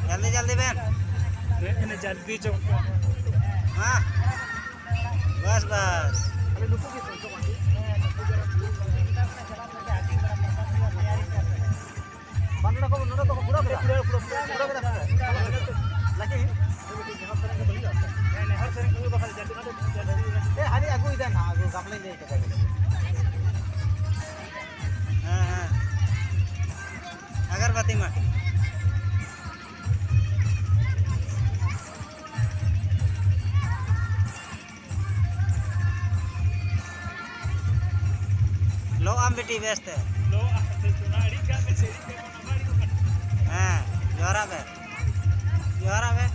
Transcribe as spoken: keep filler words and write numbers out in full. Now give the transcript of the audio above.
ᱡᱚᱞᱫᱤ, ᱡᱚᱞᱫᱤ ᱵᱮᱱ᱾ ᱦᱮᱸ, ᱡᱚᱞᱫᱤ ᱪᱚ᱾ ᱦᱮᱸ᱾ ᱵᱟᱥ, ᱵᱟᱥ᱾ ᱵᱟᱝ, ᱱᱚᱰᱮ ᱠᱚ, ᱱᱚᱰᱮ ᱫᱚᱠᱚ ᱯᱩᱨᱟᱹ ᱠᱮᱫᱟ᱾ ᱯᱩᱨᱟᱹ, ᱯᱩᱨᱟᱹ, ᱯᱩᱨᱟᱹ ᱠᱮᱫᱟ ᱯᱮ? ᱞᱟᱹᱜᱤᱫ? ᱦᱮᱸ, ᱱᱮᱦᱚᱨ ᱥᱮᱨᱮᱧ ᱠᱚ ᱦᱩᱭᱩᱜᱼᱟ, ᱵᱟᱠᱷᱟᱱ ᱡᱟᱹᱛᱤ ᱱᱚᱰᱮ, ᱡᱟᱹᱛᱤ ᱱᱚᱰᱮ᱾ ᱮ, ᱦᱟᱹᱱᱤ ᱟᱹᱜᱩᱭᱮᱫᱟ ᱱᱟᱦᱟᱜ, ᱟᱹᱜᱩ, ᱜᱟᱯᱞᱟᱧ ᱞᱟᱹᱭ ᱠᱮᱫᱟ᱾ ᱦᱮᱸ, ᱦᱮᱸ᱾ ᱟᱜᱟᱨᱵᱟᱛᱤ ᱢᱟ᱾ ᱞᱚ ᱟᱢ ᱵᱤᱴᱤ ᱵᱮᱥ ᱛᱮ᱾ ᱞᱚ ᱟᱢ ᱵᱤᱴᱤ ᱵᱮᱥ ᱛᱮ᱾ ᱦᱮᱸ, ᱡᱚᱦᱟᱨᱟᱜ ᱵᱮ᱾ ᱡᱚᱦᱟᱨᱟᱜ ᱵᱮ᱾